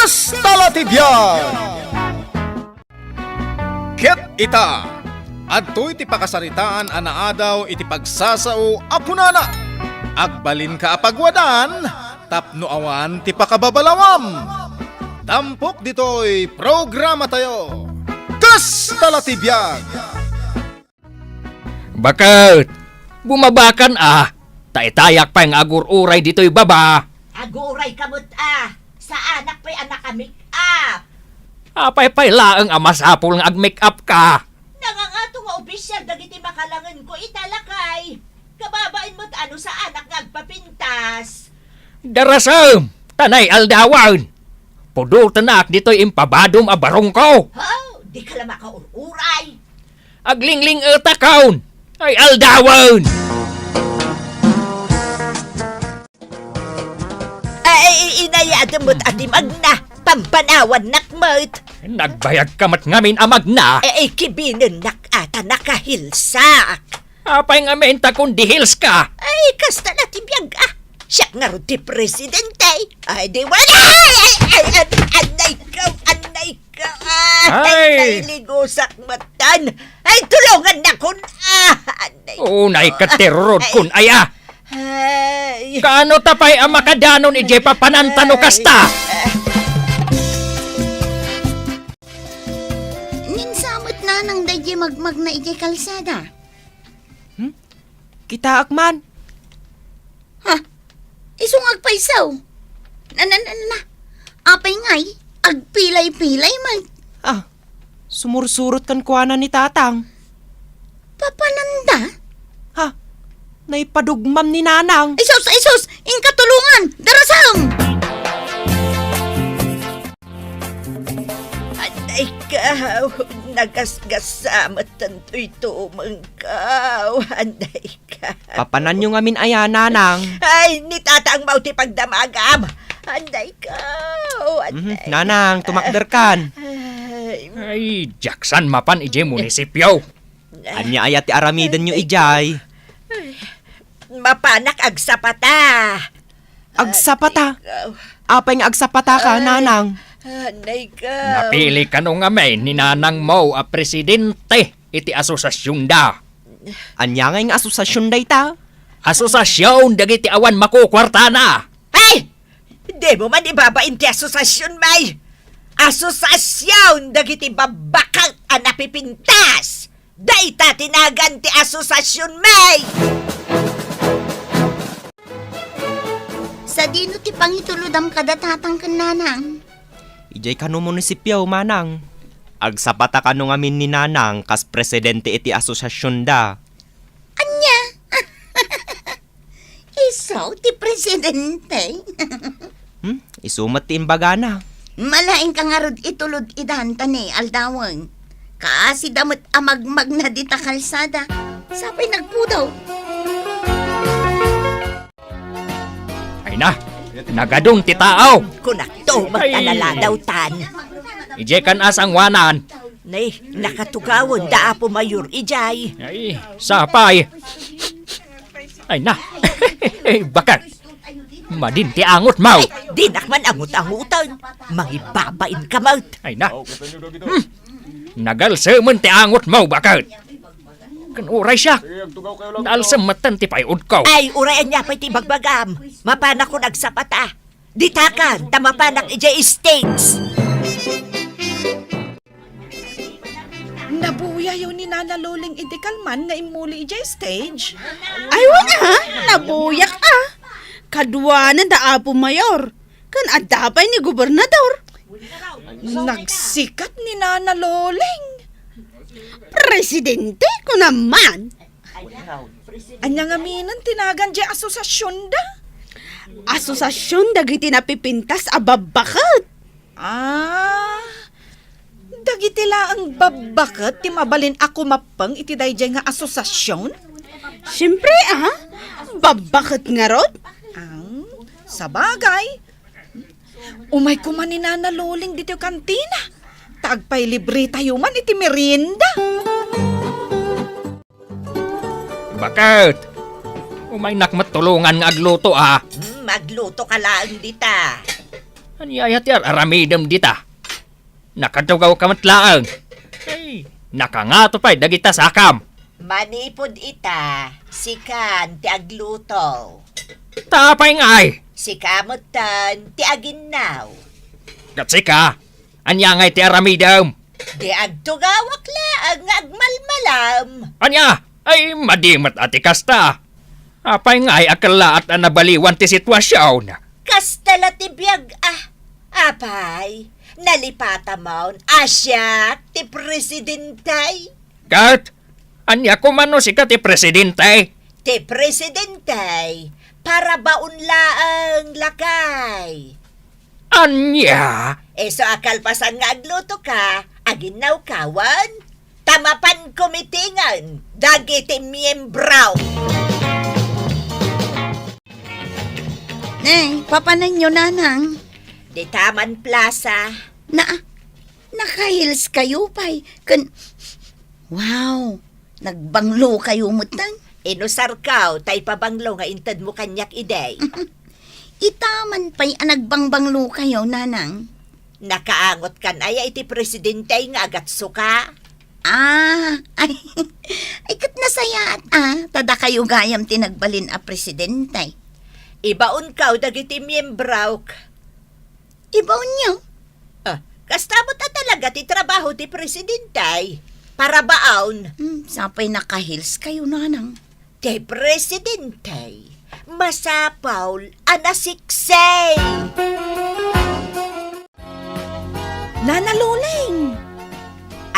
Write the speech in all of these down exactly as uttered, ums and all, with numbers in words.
Kasta la ti biag! Ket ita, adtoy ti pakasaritaan a naadaw iti pagsasao a kunana, "Agbalinka a pagwadan tapno awan ti pakababalawam." Tampok ditoy programatayo, Kasta la ti biag! Baket, bumabakan a, ta itayak pay nga agur-uray ditoy baba. Agur-urayka met a, saanak pay a naka-make up. Apay pay laeng a masapul nga ag-make up ka? Nangangato nga opisyal dagiti makalangenko ita, lakay. Kababain met a no saanak nga agpapintas. Darasem, ta nay-aldawen. Pudotenak ditoy impabadom a barongko. Ho, dika la makaur-uray. Aglingling-etakon! Ay, aldawen! Ay, inayadem met a ti magna, pampanawannak met. Nagbayag ka met ngamin a magna? Ay, kibinennak a ta nakahilsak. Apay ngamin ta kundi heels ka? Ay, kasta la ti biag, a. Siak ngarud ti presidente. Ay, di wala! Ay, ay, ay, anay ko, anay ko, a. Ay! Ay, nailigusak matan. Ay, tulongannakon, a. Anay ko. Unay ka, terror kun, ay, a. Ay. Kaano ta pay a makadanon idiay papananta no kasta? Ninsa met nanang daydiay magmagna idiay kalsada. Hmm? Kitaak man. Ha? Isu nga agpayso. Na, na, na, na. Apay ngay, agpilay-pilay man. Ah, sumursurot kenkuana ni Tatang. Papananda? Ha? Naipadugmam ni Nanang. Isus, isus! Inka tulongan! Darasem! Anay ka, nagasgasa met tantoy tumengko. Anay ka. Papananyo ngamin aya, Nanang? Ay, ni Tatang Mau ti pagdamagam. Anay ka, anay ka. Mhm, Nanang, tumakderkan. Ay. Ay, diak san mapan idiay munisipio. Ania aya ti aramidenyo idiay? Ay, mapanak agsapata. Agsapata? Ay, ikaw. Apay nga agsapata ka, ay, Nanang? Anay ka. Napili kano ngamin ni Nanang Mau a presidente iti asosiasionda. Ania ngay nga asosiasion dayta? Asosiasion dagiti awan makukuartana. Ay! Dimo man ibabain ti asosiasion, may. Asosiasion dagiti babbaket a napipintas. Dayta ti nagan ti asosiasion, may. Sadino ti pangitulodam kada Tatang ken Nanang? Idiay kano munisipio, Manang. Agsapata kano ngamin ni Nanang kas presidente iti asosiasionda. Ania? Isu ti presidente? Hmm? Isu met ti imbagana. Malaingka ngarud itulod idan ta nay-aldawen. Kaasida met a magmagna dita kalsada. Sapay nagpudaw. Ay na, nagadun ti tao. Kunakto, ay, magkalaladaw tan. Idiay kan asangwanan. Nay, nakatugawen da Apo Mayor idiay. Ay, sapay. Ay na. Ay, baket. Madin ti angotmo. Ay, dinak man angot-angoten. Mangibabain ka met. Ay na. Hmm. Nagalsemen ti angotmo, baket. Ken uray siak, naalsem metten ti pay-odko. Ay, uray ania pay ti ibagbagam. Mapanakon agsapata. Ditakan, ta mapanak idiay stage. Nabuyayo ni Nana Loling idi kalman nga immuli idiay stage? Ay, wen a, nabuyak a. Kaduanan da Apo Mayor, ken adda pay ni Gobernador. Nagsikat ni Nana Loling. Presidente, kunam man. Ania ngaminen ti nagan diay asosiasionda? Asosiasion dagiti napipintas a babbaket. Ah, dagiti laeng babbaket ti mabalin a kumappeng iti daydiay nga asosiasion? Siempre, a, babbaket ngarud. Ang, sabagay, umay koma ni Nana Loling ditoy kantina, ta agpailibretayo man iti merienda. Baket! Umaynak met tulongan nga agluto, a. Hmm, agluto ka laeng dita. Ania aya ti ar-aramidem dita? Nakatugaw ka met laeng. Ay, nakangato pay dagita sakam. Manipud ita, sikan ti agluto. Ta apay ngay? Sika metten ti aginnaw. Ket sika, ania ngay ti aramidem? Di agtugawak laeng nga agmalmalam. Ania? Ay, madi met a ti kasta. Apay ngay a kellaat a nabaliwan ti sitwasion? Kasta la ti biag, a. Apay, nalipatamon a siak ti presidente. Ket, ania koma no sika ti presidente? Ti presidente, para baon laeng, lakay. Ania? Isu a kalpasan nga aglutoka, aginnawka wen? Ta mapanko mitingen dagiti miembro. Nay, papananyo, nanang? Dita man plaza. Na, naka-heels kayo pay. Ken, wow, nagbanglo kayo metten. Inusarko ta ipabanglo nga intedmo kaniak idi. Ita man pay a nagbangbanglo kayo, nanang. Nakaangotkan aya iti presidente nga agatsuka? Ah, ay, ay, ket nasayaat, a, ta dakayo gayam ti nagbalin a presidente. Ibaonko dagiti miembrok. Ibaonyo? Ah, kasta met a talaga ti trabaho ti presidente. Para baon. Hmm, sapay naka-heels kayo, nanang. Ti presidente, masapul a nasiksi. Nana Loleng!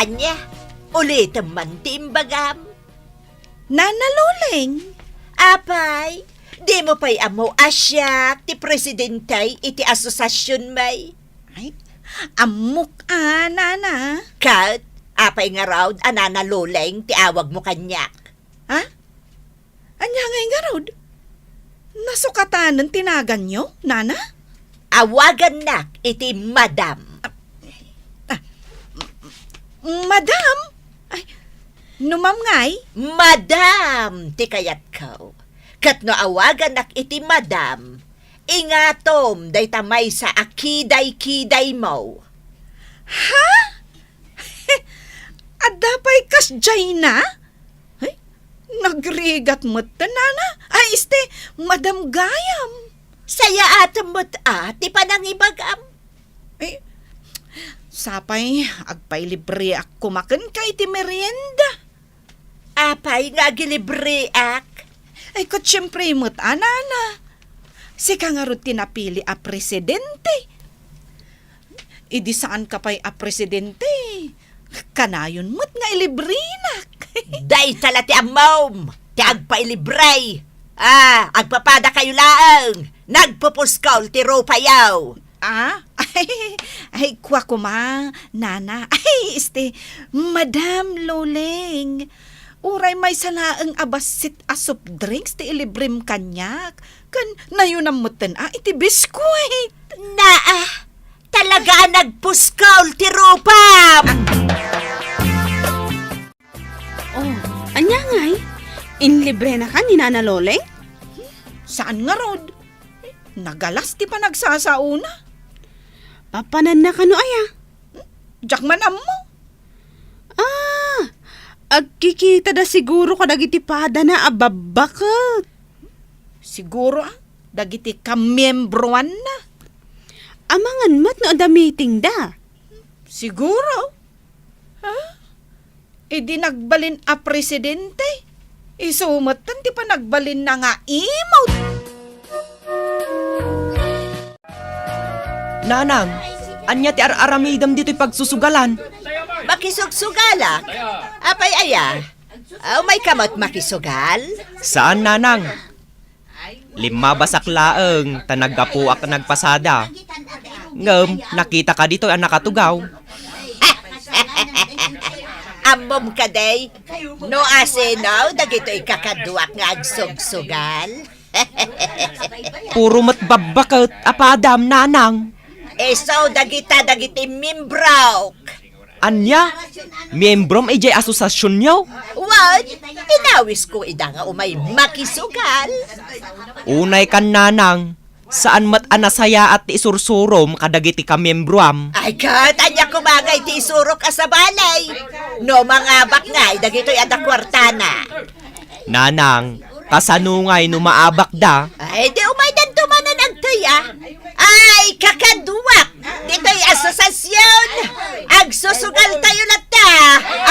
Ania, ulitem man ti imbagam? Nana Loleng! Apay, dimo pay ammo a siak ti presidente iti asosasionmi? Ay, ammok a, nana. Ket, apay ngarud a Nana Loleng ti awagmo kaniak? Ha? Ania ngay ngarud? Nasukatanen ti naganyo, nana? Awagannak iti madam. Ah, madam? Ay, no ma'am ngay? Madam ti kayatko. Ket no awagannak iti madam, ingatom dayta maysa a kiday-kidaymo. Ha? Adda pay kasdiayna? Ay, nagrigat met ti nana. Ay, este, madam gayam. Sayaatem met a ti panangibagam. Ay, sapay, agpailibreak koma kenka iti merienda. Apay nga agilibreak? Ay, ket siempre met a, nana. Sika ngarud ti napili a presidente. Idi saanka pay a presidente, kanayon met nga ilibrenak. Dayta la ti ammom, ti agpailibre. Ah, agpapadakayo laeng. Nagpupuskol ti rupayo. Ah? Ay, ay, kua koma, nana. Ay, este, Madam Loleng. Uray maysa laeng a bassit a soft drinks ti ilibrem kaniak. Ken nayonam metten a iti biskuit. Naa, talaga a nagpuskol ti rupam! Oh, ania ngay? Inlibrenaka ni Nana Loleng? Saan ngarud? Nagalas ti panagsasaona. Papananna kano aya? Diak man ammo. Ah, agkikitada siguro kadagiti padana a babbaket. Siguro, ah, dagiti kamiembroanna. Amangan met no adda meeting da. Siguro. Ah, idi nagbalin a presidente, isu metten ti panagbalinna nga imot. Nanang, ania ti ar-aramidem ditoy pagsusugalan? Makisugsugalak? Apay aya? Umayka met makisugal? Saan, nanang. Limmabasak laeng ta naggapuak nagpasada. Ngem nakitaka ditoy a nakatugaw. Ammom kadi no asino dagitoy kakaduak nga agsugsugal? Puro met babbaket a padam, nanang. Isu dagita dagiti mimbrok. Ania? Miembrom idiay asosasionyo? Wen, inawisko ida nga umay makisugal. Unay kan, nanang, Saan met a nasayaat ti isursurom kadagiti kamiembroam. Ay, ket ania koma ngay ti isurok a sabali? No mangabak ngay dagitoy adda kuartana. Nanang, kasano ngay no maabakda? Ay, di umaydanto manen agtaya. Ay, kakaduak! Ditoy asosasion, agsusugal tayo latta,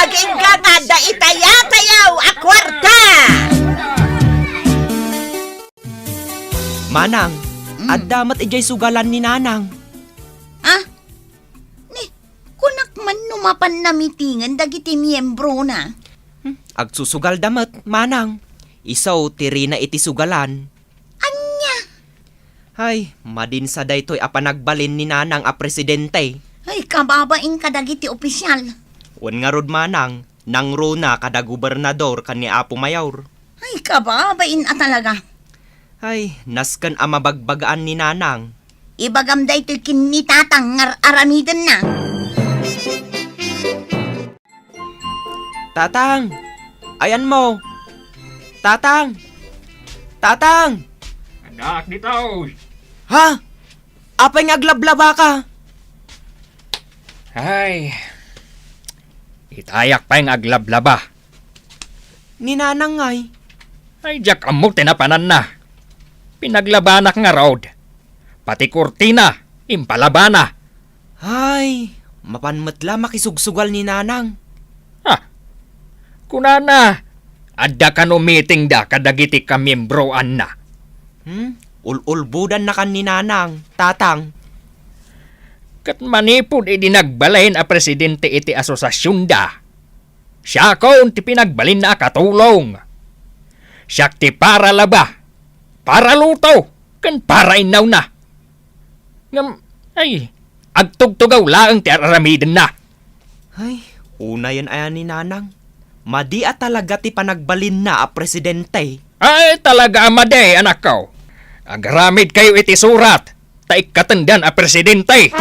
agingga nga adda itaya tayo a kuarta! Manang, Mm. adda met idiay sugalan ni Nanang. Ah? Ni, kunak man no mapan namitingen dagiti miembrona. Hmm, agsusugalda met, Manang. Isu ti rina iti sugalan. Ania? Hay, madinsa daytoy a panagbalin ni Nanang a presidente. Ay, kababain kadagiti opisyal. Wen ngarud, Manang, nangruna kada gobernador ken ni Apo Mayor. Ay, kababain a talaga. Ay, nasken a mabagbagaan ni Nanang. Ibagam daytoy ken ni Tatang nga ar-aramidenna. Tatang! Ayanmo! Tatang! Tatang! Anak ni Taos! Ha? Apay nga aglablabaka? Ay, itayak pay nga aglablaba. Ni Nanang ngay? Ay, diak ammo ti napananna. Pinaglabanak ngarud. Pati kurtina, impalabana. Ay, mapan met la makisugsugal ni Nanang. Ha? Kunana, adda kano meeting da kadagiti kamiembroanna. Hmm? Ul-ulbodannakan ni Nanang, Tatang. Ket manipud idi nagbalin a presidente iti asosasionda, siakon ti pinagbalinna a katulong. Siak ti para laba, para luto, ken para innawna. Ngem, ay, agtugtugaw laeng ti ar-aramidenna. Ay, unayen aya ni Nanang. Madi a talaga ti panagbalinna a presidente. Ay, talaga a madi, anakko. Agaramidkayo iti surat, ta ikkatendan a presidente.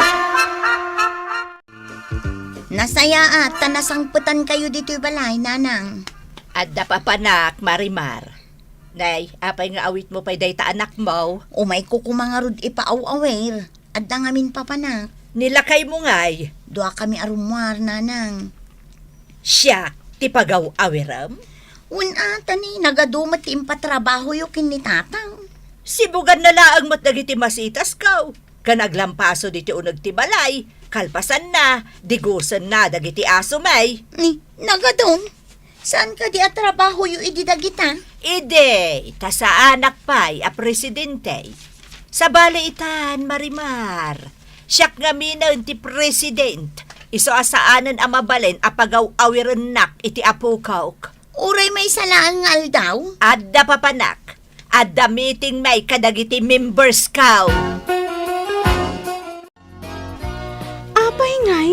Nasayaat ta nasangpetankayo ditoy balay, Nanang. Adda papanak, Marimar. Nay, apay nga awitmo pay dayta anakmo? Umayko koma ngarud ipaaw-awir. Adda ngamin papanak. Ni lakaymo ngay? Duakami a rummuar, Nanang. Siak ti pagaw-awirem? Wen a, ta ni nagadu met ti impatrabahoyo ken ni Tatang. Sibuganna laeng met dagiti masitasko. Ken aglampaso ditoy uneg ti balay, kalpasanna, digusenna dagiti asomi. Ni, nagadun? Saan kadi a trabahoyo idi dagita? Idi, ta saanak pay a presidente. Sabali itan, Marimar, siak ngaminen ti president, isu a saanen a mabalin a pagaw-awirennak iti apokok. Uray maysa laeng nga aldaw? Adda papanak, adda meeting mi kadagiti membersko. Apay ngay,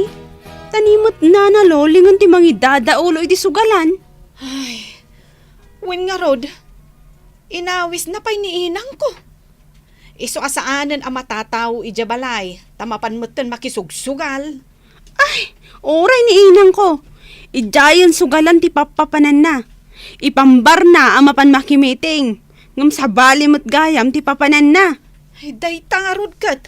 ta ni met Nana Lolingen ti mangidadaulo iti sugalan. Ay, wen ngarud, inawisna pay ni inangko. Isu a saanen a matatao idiay balay, ta mapan metten makisugsugal. Ay, uray ni inangko, idiayen sugalan ti pappapananna. Ipambarna a mapan makimeeting, ngem sabali met gayam ti papananna. Ay, dayta ngarud ket.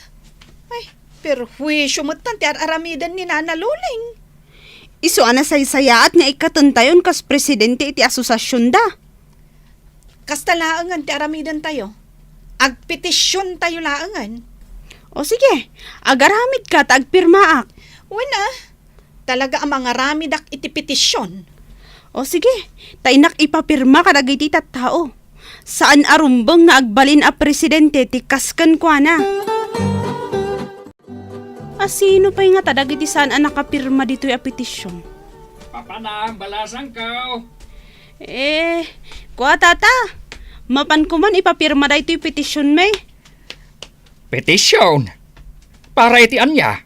Ay, perhuisio metten ti ar-aramiden ni Nana Loleng. Isu a nasaysayaat nga ikkatentayon kas presidente iti asosasionda. Kasta laengen ti aramidentayo. Agpetisiontayo laengen. O sige, agaramidka ta agpirmaak. Wen a, talaga a mangaramidak iti petision. O sige, ta innak ipapirma kadagiti tattao. Saan a rumbeng nga agbalin a presidente ti kas kenkuana. A sino pay ngata dagiti saan a nakapirma ditoy a petision? Papanam, balasangko. Eh, kua, Tata, mapan koman ipapirma daytoy petisionmi. Petision? Para iti ania?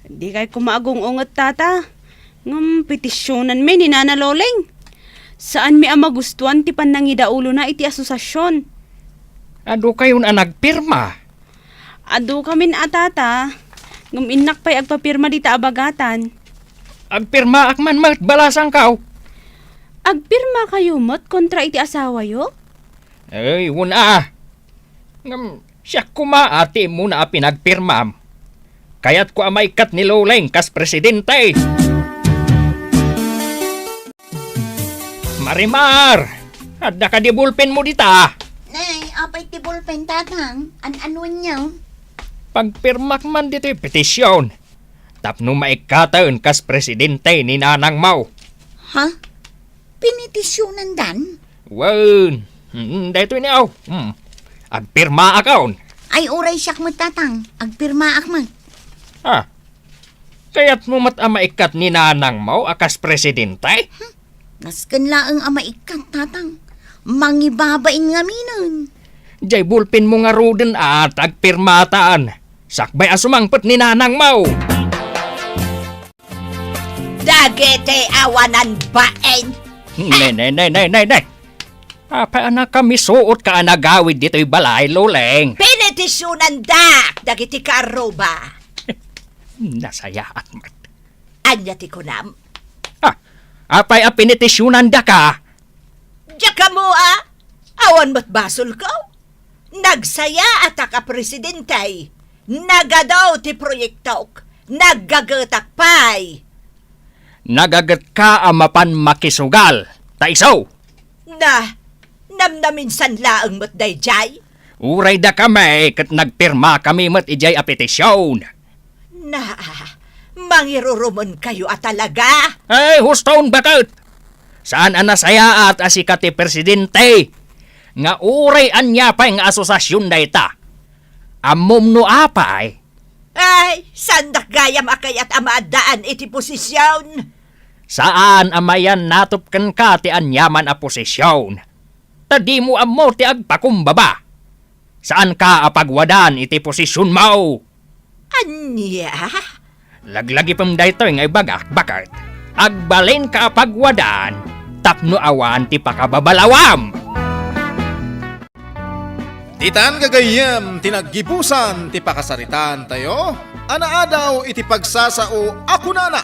Dikay koma agung-unget, Tata. Ngem petisionanmi ni Nana Loleng. Saanmi a magustuan ti pannangidaulona iti asosasion. Adu kayon a nagpirma? Adu kamin a, Tata, ngem innak pay agpapirma dita a bagatan. Agpirmaak man met, balasangko. Agpirmakayo met kontra iti asawayo? Ay, wen a. Ngem, Siak koma a ti immuna a pinagpirmam. Kayatko a maikkat ni Loleng kas presidente. Marimar! Adda kadi bulpenmo dita? Nay, apay ti bulpen, Tatang? An-anuenyo? Pagpirmak man ditoy petisyon tapno maikkaten kas presidente ni nanangmo. Ha? Pinitisyonan dan? Wen, mm, daytoy ni aw. Mm. Agpirmaak on. Ay, uray siak met, Tatang. Agpirmaak met. Ah, kayatmo met a maikkat ni nanangmo a kas presidente? Hmm. Nasken laeng a maikkat, Tatang. Mangibabain ngaminen. Jay bulpenmo ngaruden a ta agpirmatan. Sakbay a sumangpet ni nanangmo. Dagiti awanan bain. Ne, ne, ne, ne, ne, ne. Apay a nakamisuot ka a nagawid ditoy balay, Loleng? Pinitisyonan dak dagiti kaarruba. Nasayaat met. Ania ti kunam? Ah, apay a pinitisyonan daka? Diak ammo a, awan met basolko. Nagsayaatak a presidente, nagadu ti proyektok, naggagetak pay. Nagagetka a mapan makisugal, ta isu. Na, namnaminsan laeng met daydiay. Uray dakami ket nagpirmakami met idiay a petisyon. Na, mangirurumonkayo a talaga? Ay, husto, baket! Saan a nasayaat a sika ti presidente nga uray ania pay nga asosiasion dayta. Ammom no apay? Ay, saandak gayam a kayat a maaddaan iti posision. Saan a mayannatop kenka ti aniaman a posision. Ta dimo ammo ti agpakumbaba. Saanka a pagwadan iti posisionmo. Ania? Laglagipem daytoy nga ibagak, baket. Agbalinka a pagwadan tapno awan ti pakababalawam. Ditan gagayyem ti naggibusan ti pakasaritaantayo a naadaw iti pagsasao a kunana,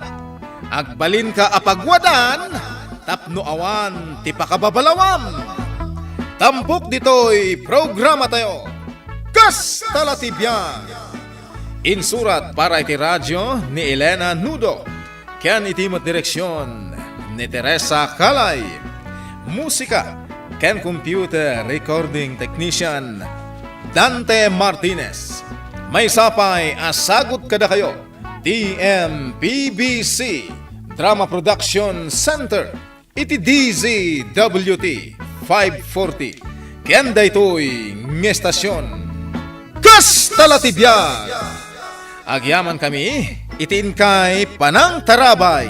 "Agbalinka a pagwadan tapno awan ti pakababalawam." Tampok ditoy programatayo, Kasta la ti biag. Insurat para iti radio ni Elena Nudo, ken iti met direksion ni Teresa Calay. Musika ken computer recording technician, Dante Martinez. Maysa pay a sagut kadakayo ti M P B C Drama Production Center iti D Z W T five forty, ken daytoy nga estasion. Kasta la ti biag! Agyamankami iti inkay panangtarabay.